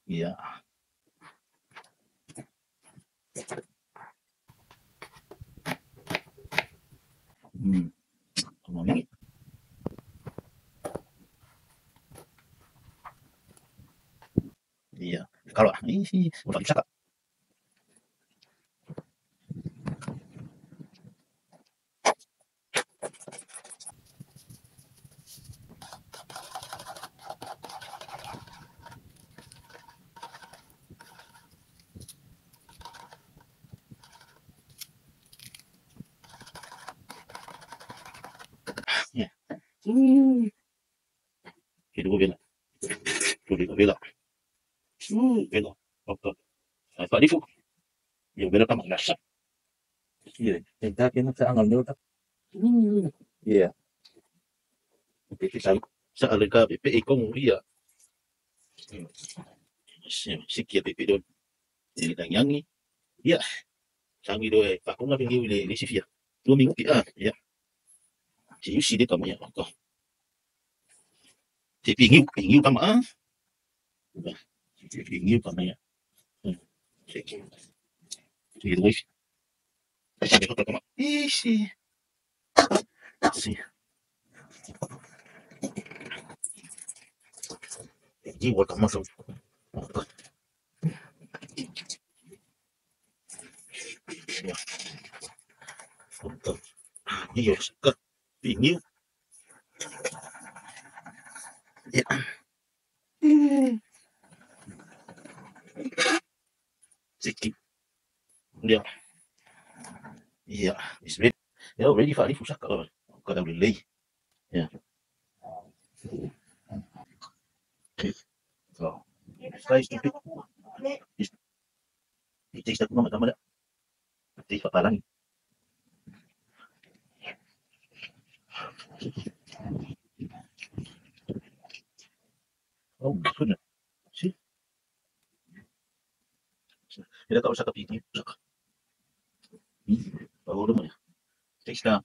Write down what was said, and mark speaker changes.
Speaker 1: Iya. Ngomongin. Iya. Kalau ini sih udah bisa. Ya. Itu bela. Itu bela. Bela. Oke. Pak Difu. Ya bela tamak nasa. Iya. Kita kena sa angal nyo. Iya. Pipi sa sa alika pipi ikong iya. Sikia pipi don. Ini tanyangi. Iya. Sangi do eh. Pak kunga pingi le le sifia. 2 minggu ya. Ya. Si yusi de kamu ya. Oke. Si pingi pingi kama ah. Si pingi kama ya. Si dois. Ixi. Si. Pingi kama so. Ya. Oke. Iya, ke pingi. Ya. Sikit. Ya. Yeah, it's ready. Yeah, ready for fusaka. Got a relay. Yeah. Okay. So, slice to pick. It takes that moment. It takes parang. Oh my goodness. See? Ila ka usaka piti. Usaka. Pagulo mo niya. Takes na.